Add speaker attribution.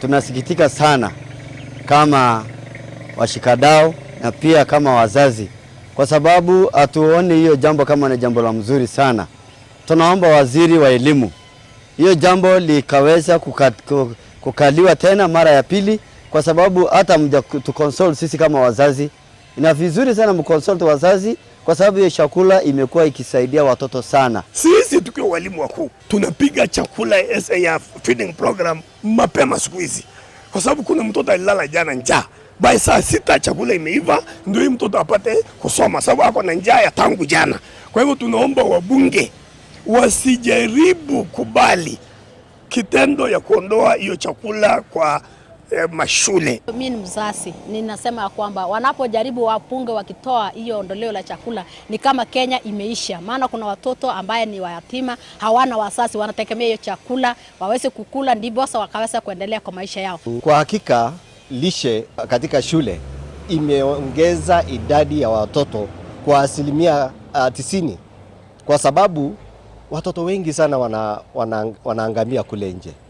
Speaker 1: Tunasikitika sana kama washikadau na pia kama wazazi, kwa sababu hatuoni hiyo jambo kama ni jambo la mzuri sana. Tunaomba waziri wa elimu hiyo jambo likaweza kukaliwa tena mara ya pili, kwa sababu hata mja tuconsult sisi kama wazazi. Ina vizuri sana mconsult wazazi, kwa sababu hiyo chakula imekuwa ikisaidia watoto sana.
Speaker 2: Sisi tukiwa walimu wakuu tunapiga chakula ya feeding program mapema siku hizi, kwa sababu kuna mtoto alilala jana njaa, by saa 6 chakula imeiva, ndio hii mtoto apate kusoma, sababu ako na njaa ya tangu jana. Kwa hivyo tunaomba wabunge wasijaribu kubali kitendo ya kuondoa hiyo chakula kwa mashule.
Speaker 3: Mimi ni mzazi, ninasema ya kwamba wanapojaribu wabunge wakitoa hiyo ondoleo la chakula ni kama Kenya imeisha, maana kuna watoto ambaye ni wayatima, hawana wazazi, wanategemea hiyo chakula waweze kukula, ndiposa wakaweza kuendelea kwa maisha yao.
Speaker 4: Kwa hakika lishe katika shule imeongeza idadi ya watoto kwa 90%, kwa sababu watoto wengi sana wanaangamia kule nje.